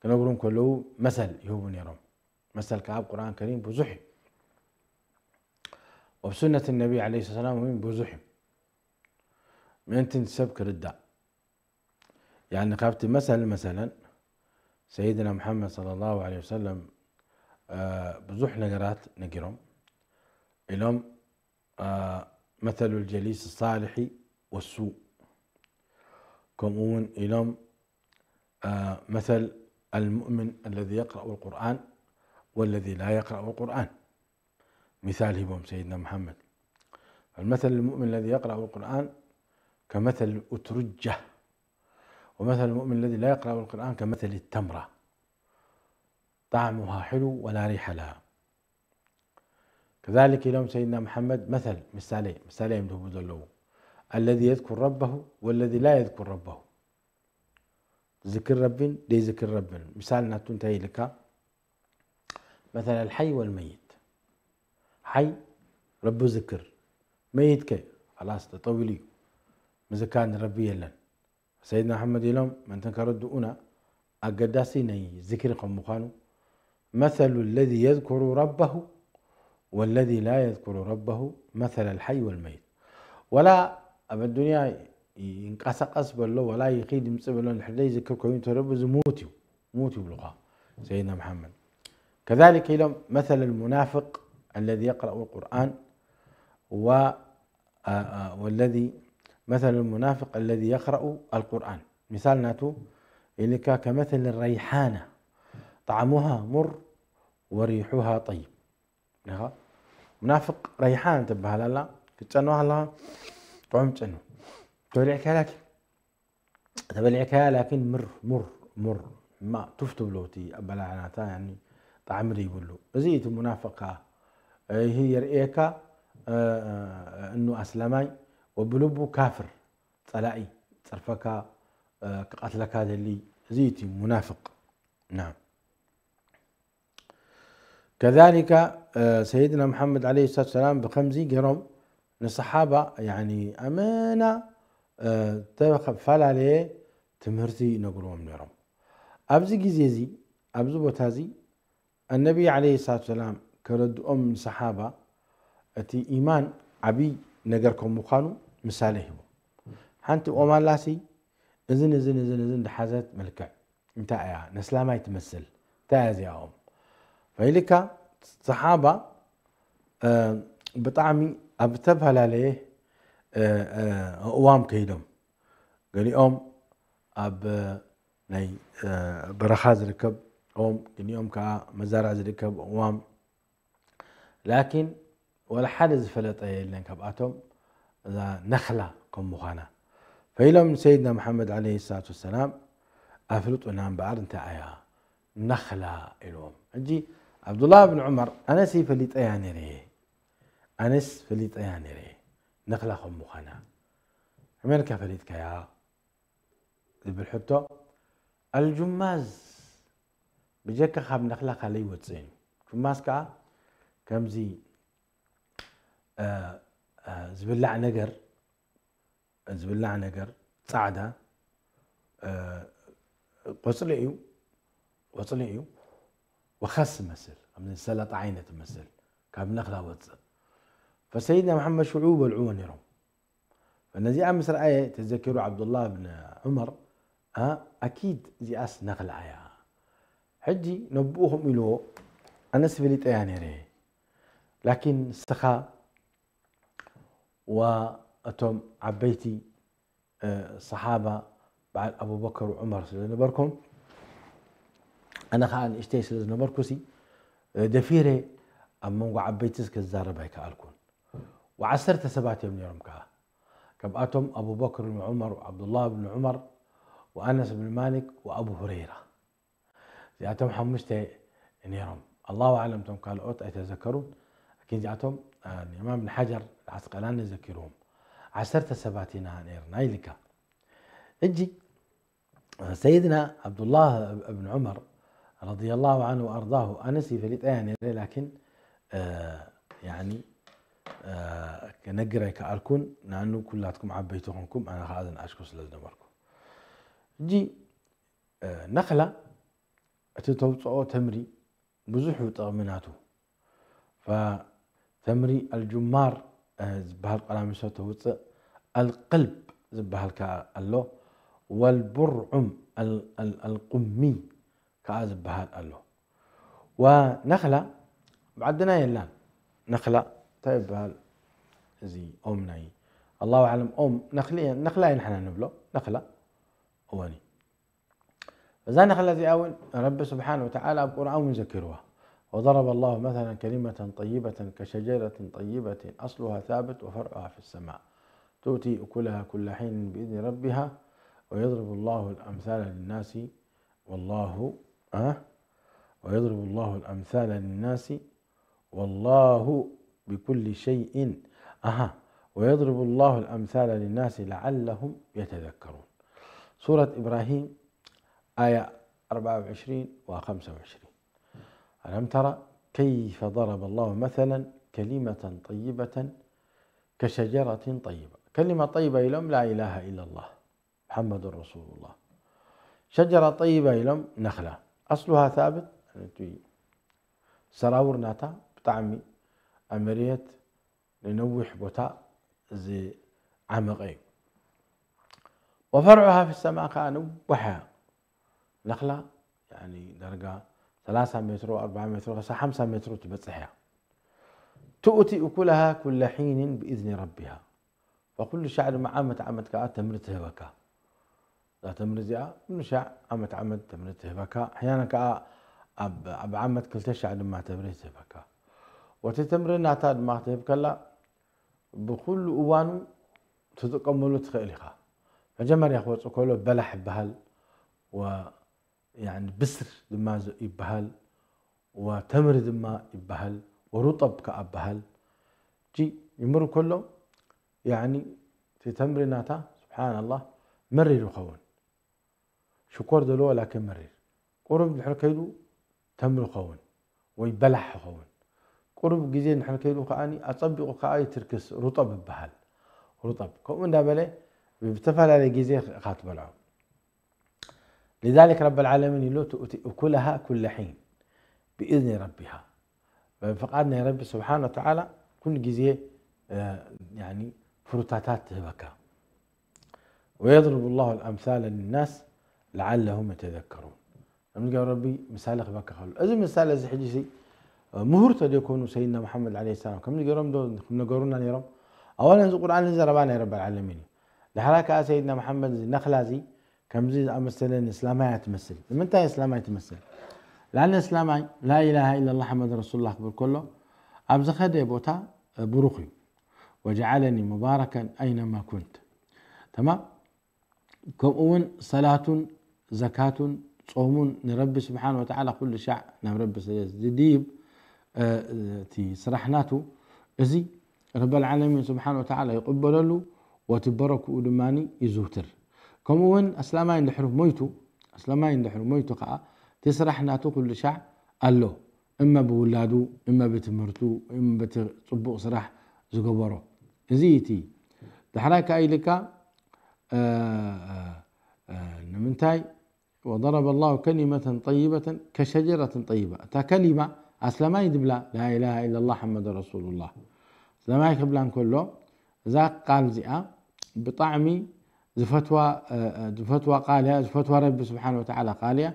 ክነግሩ እንከለዉ መሰል ይህቡ ነይሮም። መሰል ከኣ ኣብ ቁርኣን ከሪም ብዙሕ እዩ። ወብ ሱነት ነቢ ዐለይሂ ሰላም እውን ብዙሕ እዩ። ምእንቲ ሰብ ክርዳእ። ያኒ ካብቲ መሰል መሰለን ሰይድና ሙሓመድ ሰለላሁ ዐለይሂ ወሰለም ብዙሕ ነገራት ነጊሮም ኢሎም። مثل الجليس الصالح والسوء، ከምኡ እውን ኢሎም مثل المؤمن الذي يقرأ القرآن والذي لا يقرأ القرآن. مثال ሂቦም ሰይድና ሙሓመድ، فالمثل المؤمن الذي يقرأ القرآن كمثل الأترجة، ومثل المؤمن الذي لا يقرأ القرآن كمثل التمرة طعمها حلو ولا ريح لها. كذلك ኢሎም ሰይድና ሙሓመድ مثل ምሳሌ ምሳሌ እዮም ዝህቡ ዘለዉ الذي يذكر ربه والذي لا يذكر ربه ዝክር ረቢን ደይዝክር ረቢን ምሳል ናቱ እንታይ ኢልካ مثل الحي والميت ሓይ ረቢ ዝክር መይት ከ خلاص ተጠዊሉ እዩ ምዝካር ንረቢ የለን ሰይድና ኣሕመድ ኢሎም ምእንተን ከረድኡና ኣገዳሲ ናይ ዝክሪ ከም ምዃኑ مثل الذي يذكر ربه والذي لا يذكر ربه مثل الحي والميت ولا ኣብ ኣዱንያ ይንቀሳቀስ በሎ ولا ይኺድ ይምፅእ በሎ እንድሕር ዘይዝክር ኮይኑ ተረቡ ዝሙት እዩ ሙት ይብሉኻ ሰይድና መሓመድ كذلك ኢሎም مثل المنافق الذي يقرأ القرآن و والذي مثل المنافق الذي يقرأ القرآن ምሳል ናቱ ኢልካ كمثل الريحانة طعمها مر وريحها طيب ኢኻ ሙናፍቅ ረይሓን ትበሃል ኣላ ክትጨንዋ ኣለኻ ጥዑም ጨኑ ተበሊዕካ ላኪ ተበሊዕካያ ላኪን ምር ሙር ሙር ማ ቱፍ ትብሎ እቲ ኣበላዕናታ ያኒ ጣዕሚ ዘይብሉ እዚ እቲ ሙናፍቅ ከዓ ይህ የርእየካ እኑ ኣስላማይ ወብልቡ ካፍር ጸላኢ ጸርፈካ ክቐትለካ ደሊ እዚ እቲ ሙናፍቅ ናም ከዛሊካ ሰይድና መሓመድ ዓለይሂ ሰላቱ ሰላም ብኸምዚ ገይሮም ንሰሓባ ያኒ ኣመና ተፈላለየ ትምህርቲ ይነግርዎም ነይሮም። ኣብዚ ግዜ እዚ ኣብዚ ቦታ እዚ ኣነቢ ዓለይሂ ሰላቱ ሰላም ከረድኦም ንሰሓባ እቲ ኢማን ዓብይ ነገር ከም ምዃኑ ምሳሌ ሂቦም። ሓንቲ ኦም ኣላሲ እዝን እዝን እዝን እዝን ዝሓዘት መልክዕ እንታይ እያ ነስላማይ ትመስል እንታይ እያ እዚኣኦም ፈኢልካ ሰሓባ ብጣዕሚ ኣብ ዝተፈላለየ እዋም ከይዶም ገሊኦም ኣብ ናይ በረኻ ዝርከብ ኦም ገሊኦም ከዓ መዛራ ዝርከብ እዋም ላኪን ወላ ሓደ ዝፈለጠ የለን ካብኣቶም እዛ ነኽላ ከም ምዃና ፈኢሎም ንሰይድና መሓመድ ዓለይሂ ሰላቱ ወሰላም ኣፍልጡና እምበኣር እንታይ እያ ነኽላ ኢልዎም ሕጂ ዓብዱላህ ብን ዑመር ኣነስ ፈሊጠያ ነይረ ኣነስ ፈሊጠያ ነይረ ነኽላ ከም ምዃና ከመልካ ፈሊጥካያ ዝብል ሕቶ ኣልጁማዝ ብጀካ ካብ ነኽላ ካልእ ይወፅእ እዩ ጁማዝ ከዓ ከምዚ ዝብላዕ ነገር ዝብላዕ ነገር ፃዕዳ ቆፅሊ እዩ ቆፅሊ እዩ ወኸስ መስል ከምዚ ሰላጣ ዓይነት መስል ካብ ነኽላ ወፅእ ፈሰይድና መሓመድ ሽዑ በልዕዎ ነይሮም ነዚኣ ምስ ረኣየ ተዘኪሩ ዓብዱላህ ብን ዑመር ኣኪድ እዚኣስ ነኽላ እያ ሕጂ ነብኡ ከምኡ ኢልዎ ኣነስ ፈሊጠያ ነይረ ላኪን ንስኻ ወእቶም ዓበይቲ ሰሓባ በዓል ኣቡበከር ዑመር ስለ ዝነበርኩም ኣነ ከዓ ንእሽተይ ስለ ዝነበርኩ ሲ ደፊረ ኣብ መንጎ ዓበይቲ ክዛረብ ኣይከኣልኩን ወዓሰርተ ሰባት እዮም ነይሮም ከዓ ካብኣቶም ኣቡበክር ብን ዑመር ዓብዱላህ ብን ዑመር ወኣነስ ብን ማሊክ ወኣቡ ሁረይራ እዚኣቶም ሓሙሽተ ነይሮም ኣላሁ ኣዕለም እቶም ካልኦት ኣይተዘከሩን ላኪን እዚኣቶም ኢማም ብን ሓጀር ዓስቀላኒ ዘኪርዎም ዓሰርተ ሰባት ኢና ነይርና ኢልካ እጂ ሰይድና ዓብዱላህ እብን ዑመር ረዲየላሁ ዓንሁ ወኣርዳሁ ኣነስ ይፈሊጠያ ነይረ ላኪን ያኒ ክነግር ኣይከኣልኩን ንኣኑ ኩላትኩም ዓበይቲ ኮንኩም ኣነ ከዓ ዝንኣሽኩ ስለ ዝነበርኩ እጂ ነኽላ እቲ ተውፅኦ ተምሪ ብዙሕ እዩ ጥቕሚ ናቱ ተምሪ ኣልጁማር ዝበሃል ቆላሚሶ ተውፅእ ኣልቅልብ ዝበሃል ከዓ ኣሎ ወልቡርዑም ኣልቁሚ ከኣ ዝበሃል ኣሎ። ወነኽላ ብዓድና የላን። ነኽላ እንታይ ይበሃል? እዚ ኦም ናይ ኣላሁ ኣዕለም ኦም ነኽሊ ነኽላ ኢና ንሕና ንብሎ። ነኽላ እወኒ እዛ ነኽላ እዚኣ እውን ረቢ ስብሓን ወተዓላ ኣብ ቁርኣን እውን ዘኪርዋ። وضرب الله مثلا كلمة طيبة كشجرة طيبة أصلها ثابت وفرعها في السماء تؤتي أكلها كل حين بإذن ربها ويضرب الله الأمثال للناس والله أه ويضرب الله الأمثال للناس والله بكل شيء أها ويضرب الله الأمثال للناس لعلهم يتذكرون. سورة إبراهيم آية أربعة وعشرين و خمسة وعشرين. ألم تر كيف ضرب الله مثلا كلمة طيبة كشجرة طيبة. كلمة طيبة ኢሎም لا إله إلا الله محمد رسول الله. شجرة طيبة ኢሎም ነኽላ أصلها ثابت እቲ ሰራውር ናታ ብጣዕሚ ኣብ መሬት ንነዊሕ ቦታ ዝዓመቐ እዩ። وفرعها في السماء ከዓ ነዋሕ እያ። ነኽላ ያኒ ዳርጋ ሰላሳ ሜትሮ፣ ኣርብዓ ሜትሮ፣ ክሳብ ሓምሳ ሜትሮ ትበጽሕ እያ። تؤتي أكلها كل حين بإذن ربها. فكل ሻዕ ድማ ዓመት ዓመት ከዓ ተምሪ ትህበካ። እዛ ተምሪ እዚኣ ኩሉ ሻዕ ዓመት ዓመት ተምሪ ትህበካ። ኣሕያና ከዓ ኣብ ኣብ ዓመት ክልተ ሻዕ ድማ ተምሪ ትህበካ። ወቲ ተምሪ ናታ ድማ ክትህብ ከላ ብኩሉ እዋኑ ትጥቀመሉ ትኽእል ኢኻ። መጀመርያ ክወፅእ ከሎ በላሕ ይበሃል፣ ወ- ያኒ ብስር ድማ ዝ- ይበሃል፣ ወተምሪ ድማ ይበሃል፣ ወሩጠብ ከዓ ይበሃል። እጂ ይምር ከሎ ያኒ እቲ ተምሪ ናታ ስብሓንላህ መሪር ይኸውን። ሽኮር ዘለዎ ላኪን መሪር። ቁሩብ ድሕር ከይዱ ተምሪ ይኸውን ወይ በላሕ ይኸውን። ቁሩብ ግዜ ድሕር ከይዱ ከዓኒ ኣጸቢቑ ከዓ ይትርክስ፣ ሩጠብ ይበሃል። ሩጠብ ከምኡ እንዳበለ ብዝተፈላለየ ግዜ ኢኻ ትበልዖ። لذلك رب العالمين ኢሉ ትኡቲ እኩለሃ ኩለ ሒን ብኢዝኒ ረቢሃ ብፍቓድ ናይ ረቢ ስብሓን ወተዓላ ኩሉ ግዜ እ፣ ያኒ ፍሩታታት ትህበካ። ويضرب الله الأمثال للناس لعلهم يتذكرون። ከምዚ ገይሩ ረቢ ምሳሌ ክህበካ ከሎ፣ እዚ ምሳሌ እዚ ሕጂ ሲ ምሁር ተደይኮኑ ሰይድና መሓመድ ዓለይሂ ሰላም ከምዚ ገይሮም ዶ ክነገሩና ነይሮም? ኣዋላ እዚ ቁርኣን እዚ ዘረባ ናይ ረቢ ዓለሚን እዩ። ድሕራ ከዓ ሰይድና መሓመድ እዚ ነኽላ እዚ ከምዚ ዝኣመሰለ ንእስላማይ እያ ትመስል። ንምንታይ እስላማይ ትመስል? ላን እስላማይ ላኢላሃ ኢላላህ ሓመድ ረሱሉላህ ክብል ከሎ ኣብ ዝኸደ ቦታ ብሩኽ እዩ። ወጀዓለኒ ሙባረከን ኣይነማ ኩንት። ተማም። ከምኡ እውን ሰላቱን ዘካቱን ጾሙን ንረቢ ስብሓን ወተዓላ ኩሉ ሻዕ ናብ ረቢ ስለ ዝድይብ እ፣ እቲ ስራሕ ናቱ እዚ ረበል ዓለሚን ስብሓን ወተዓላ ይቕበለሉ፣ ወቲ በረክኡ ድማ ይዝውትር። ከምኡ እውን ኣስላማይ እንድሕር ሞይቱ ኣስላማይ እንድሕር ሞይቱ ከዓ እቲ ስራሕ ናቱ ኩሉ ሻዕ ኣሎ። እመ ብውላዱ እመ ብትምህርቱ እመ በቲ ፅቡቕ ስራሕ ዝገበሮ። እዚ እቲ ዳሕራይ ከዓ ኢልካ እ፣ እ፣ እ፣ ንምንታይ وضرب الله كلمة طيبة كشجرة طيبة እታ ከሊማ ኣስላማይ ዝብላ ላኢላሃ ኢላላህ ሓመድ ረሱሉላህ ኣስላማይ ክብላ እንከሎ እዛ ቃል እዚኣ ብጣዕሚ ዝፈትዋ ዝፈትዋ ቃል እያ ዝፈትዋ ረቢ ስብሓን ወተዓላ ቃል እያ።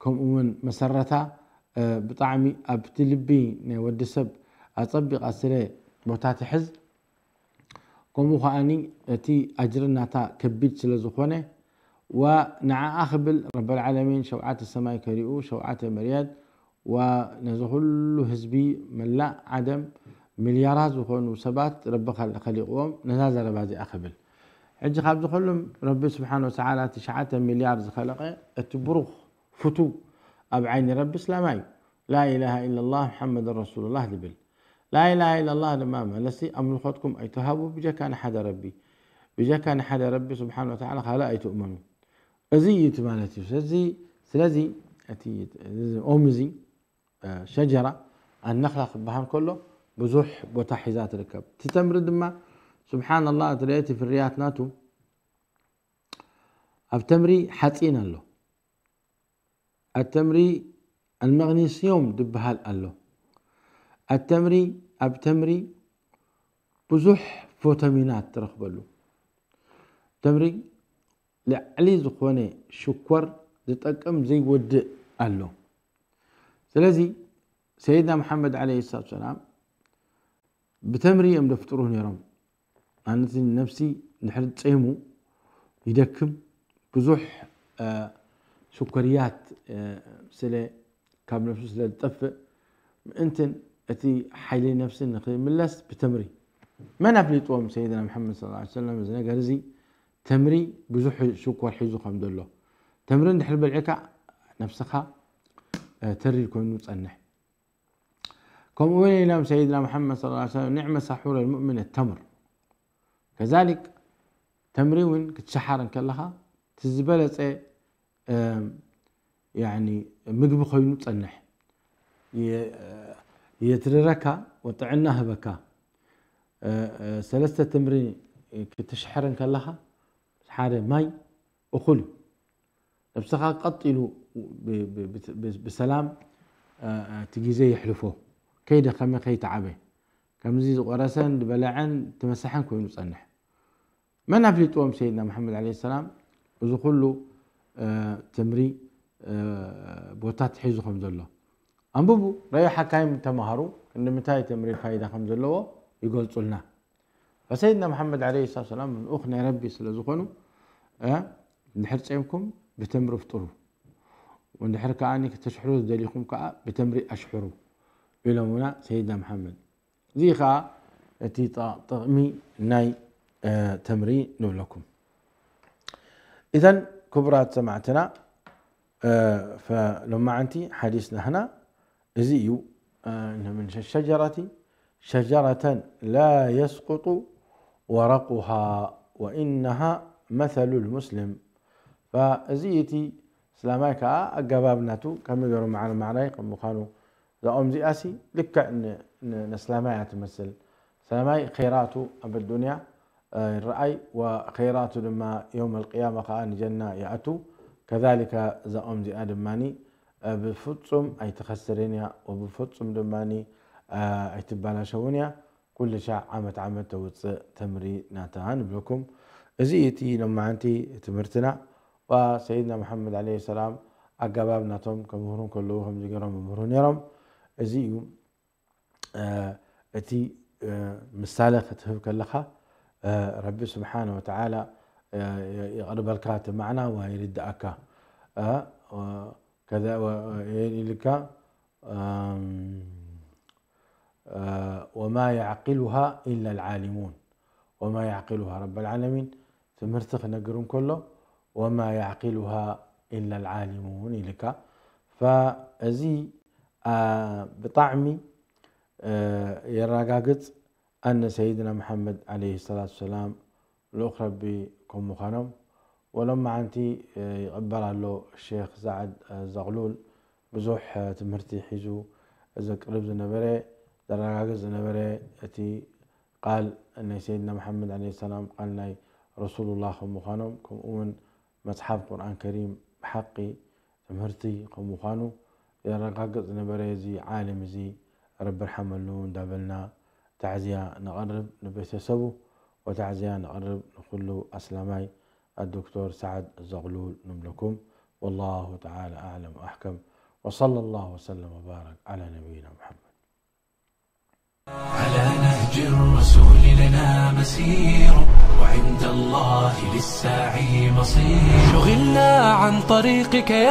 ከምኡ እውን መሰረታ ብጣዕሚ ኣብቲ ልቢ ናይ ወዲ ሰብ ኣፀቢቓ ስለ ቦታ ትሕዝ ከምኡ ከዓኒ እቲ ኣጅሪ ናታ ከቢድ ስለ ዝኾነ ወንዓኣ ክብል ረበል ዓለሚን ሸውዓተ ሰማይ ከሊኡ ሸውዓተ መርየት ወነዚ ኩሉ ህዝቢ መላእ ዓደም ሚልያራት ዝኾኑ ሰባት ረቢ ከል- ከሊቕዎም ነዛ ዘረባ እዚኣ ክብል ሕጂ ካብዚ ኩሉም ረቢ ስብሓን ወተዓላ ትሽዓተ ሚልያር ዝኸለቐ እቲ ብሩኽ ፍቱ ኣብ ዓይኒ ረቢ እስላማይ እዩ። ላኢላሃ ኢላላህ ሙሓመድ ረሱሉላህ ዝብል ላኢላሃ ኢላላህ ድማ መለሲ ኣምልኾትኩም ኣይትሃቡ ብጀካ ንሓደ ረቢ ብጀካ ንሓደ ረቢ ስብሓን ወተዓላ ካልእ ኣይትእመኑ። እዚ እዩ እቲ ማለት እዩ። ስለዚ ስለዚ እቲ ኦም እዚ ሸጀራ ኣነኽላ ክበሃል ከሎ ብዙሕ ቦታ ሒዛ ትርከብ። እቲ ተምሪ ድማ ስብሓንላህ እቲ ርእየ እቲ ፍርያት ናቱ ኣብ ተምሪ ሓፂን ኣሎ። ኣብ ተምሪ ኣልመግኒስዮም ዝበሃል ኣሎ። ኣብ ተምሪ ኣብ ተምሪ ብዙሕ ፎተሚናት ትረኽበሉ። ተምሪ ልዕሊ ዝኾነ ሽኮር ዝጠቅም ዘይወድእ ኣሎ። ስለዚ ሰይድና መሓመድ ዓለይሂ ሰላቱ ሰላም ብተምሪ እዮም ደፍጥሩ ነይሮም። ኣነቲ ነብሲ ድሕሪ ጸይሙ ይደክም፣ ብዙሕ ሽኮርያት ስለ ካብ ነብሱ ስለ ዝጠፍእ፣ ምእንትን እቲ ሓይሊ ነብሲ ንክምለስ ብተምሪ። መን ኣፍሊጥዎም ሰይድና መሓመድ ሰለላሁ ዐለይሂ ወሰለም እዚ ነገር እዚ? ተምሪ ብዙሕ ሽኮር ሒዙ ከም ዘሎ። ተምሪ እንድሕር በልዕካ ነብስኻ ተሪር ኮይኑ ጸንሕ። ከምኡ እውን ኢሎም ሰይድና መሓመድ ሰለላሁ ዐለይሂ ወሰለም፣ "ኒዕመ ሳሑር ልሙእሚን ተምር." ከዛሊክ ተምሪ እውን ክትሸሓር እንከለኻ እቲ ዝበለጸ፣ እም፣ ያኒ ምግቢ ኮይኑ ጸንሕ። የ-፣ የትርረካ ወጥዕና ህበካ። እ፣ እ፣ ሰለስተ ተምሪ ክትሽሕር እንከለኻ ሓደ ማይ እኹል እዩ። ነብስኻ ቀጥ ኢሉ ብ-፣ ብ-፣ ብ-፣ ብ-፣ ብሰላም፣ እ፣ እ፣ እቲ ግዜ የሕልፎ። ከይደኸመ ከይተዓበ። ከምዚ ዝቆረሰን ዝበለዐን ተመሳሐን ኮይኑ ጸንሕ። መን ኣፍሊጥዎም ሰይድና መሓመድ ዓለይሂ ሰላም እዚ ኩሉ፣ እ፣ ተምሪ፣ እ፣ ቦታ ተሒዙ ከም ዘሎ? ኣንብቡ፣ ረኣዩ፣ ሓካይም ተማሃሩ፣ ክንዲ ምንታይ ተምሪ ፋይዳ ከም ዘለዎ ይገልጹልና። ፈሰይድና መሓመድ ዓለይሂ ሰላቱ ሰላም ልኡኽ ናይ ረቢ ስለ ዝኾኑ፣ እ፣ እንድሕር ጸይምኩም ብተምሪ ፍጥሩ፣ ወንድሕር ከኣ ከተሽሕሩ ዝደሊኹም ከኣ ብተምሪ ኣሽሕሩ ኢሎምና ሰይድና መሓመድ። እዚ ኸኣ እቲ ጠ-፣ ጥቕሚ ናይ፣ እ፣ ተምሪ ንብለኩም። ኢዘን ክቡራት ሰማዕትና፣ እ፣ ፈ-፣ ሎማዓንቲ ሓዲስ ናህና እዚ እዩ። እ፣ من الشجرة شجرة لا يسقط ورقها وإنها مثل المسلم። ፈ-፣ እዚ እቲ እስላማይ ከኣ ኣገባብ ናቱ ከመይ ገይሩ ማዕረ ማዕራይ ከም ምዃኑ እዛ ኦም እዚኣሲ ልክዕ ን-፣ ን-፣ ነስላማይ እያ ትመስል። ሰላማይ ኸይራቱ ኣብ ኣዱንያ፣ እ፣ ይረኣይ፣ ወኸይራቱ ድማ የውም ኣልቅያማ ከኣ ንጀና ይኣቱ። ከዛሊከ እዛ ኦም እዚኣ ድማኒ፣ እ፣ ብፍጹም ኣይትኸስርን እያ፣ ወብፍጹም ድማኒ፣ እ፣ ኣይትባላሸውን እያ። ኩሉ ሻዕ ዓመት ዓመት ተውፅእ ተምሪ ናታ ንብለኩም። እዚ እቲ ሎማዓንቲ ትምህርትና። ወሰይድና መሓመድ ዓለይሂ ሰላም ኣገባብ ናቶም ከምህሩ ከለዉ ከምዚ ገይሮም ይምህሩ ነይሮም። እዚ እዩ፣ እ፣ እቲ፣ እ፣ ምሳሌ ክትህብ ከለኻ፣ እ፣ ረቢ ስብሓነ ወተዓላ፣ እ፣ የቕርበልካ፣ እቲ ማዕና ዋ ይርድኣካ። እ፣ ከዛ ወ-፣ ኢልካ፣ እም፣ እ፣ ወማ የዕቂሉሃ ኢላ ልዓሊሙን። ወማ የዕቂሉሃ፣ ረብ ልዓለሚን ትምህርቲ ክነግር እንከሎ፣ ወማ የዕቂሉሃ ኢላ ልዓሊሙን ኢልካ። ፈእዚ፣ አ፣ ብጣዕሚ፣ እ፣ የረጋግጽ ኣነ ሰይድና መሓመድ ዓለይሂ ሰላቱ ሰላም ልኡኽ ረቢ ከም ምዃኖም። ወሎማዓንቲ፣ እ፣ ይቕበል ኣሎ ሼኽ ሳዕድ፣ እ፣ ዘቕሉል ብዙሕ፣ እ፣ ትምህርቲ ሒዙ ዘቅርብ ዝነበረ፣ ዘረጋግጽ ዝነበረ እቲ ቃል ናይ ሰይድና መሓመድ ዓለይሂ ሰላም ቃል ናይ ረሱሉላህ ከም ምዃኖም፣ ከምኡ እውን መጽሓፍ ቁርኣን ከሪም ብሓቂ ትምህርቲ ከም ምዃኑ የረጋግጽ ዝነበረ እዚ ዓሊም እዚ ረቢ ርሓመሉ እንዳበልና ታዕዝያ ነቕርብ ንቤተሰቡ፣ ወታዕዝያ ነቕርብ ንኹሉ ኣስላማይ ኣዶክተር ሰዓድ ዘቕሉል ንብለኩም። والله تعالى أعلم وأحكم، وصلى الله وسلم وبارك على نبينا محمد. على نهج الرسول لنا مسير، وعند الله للساعي مصير. شغلنا عن طريقك يا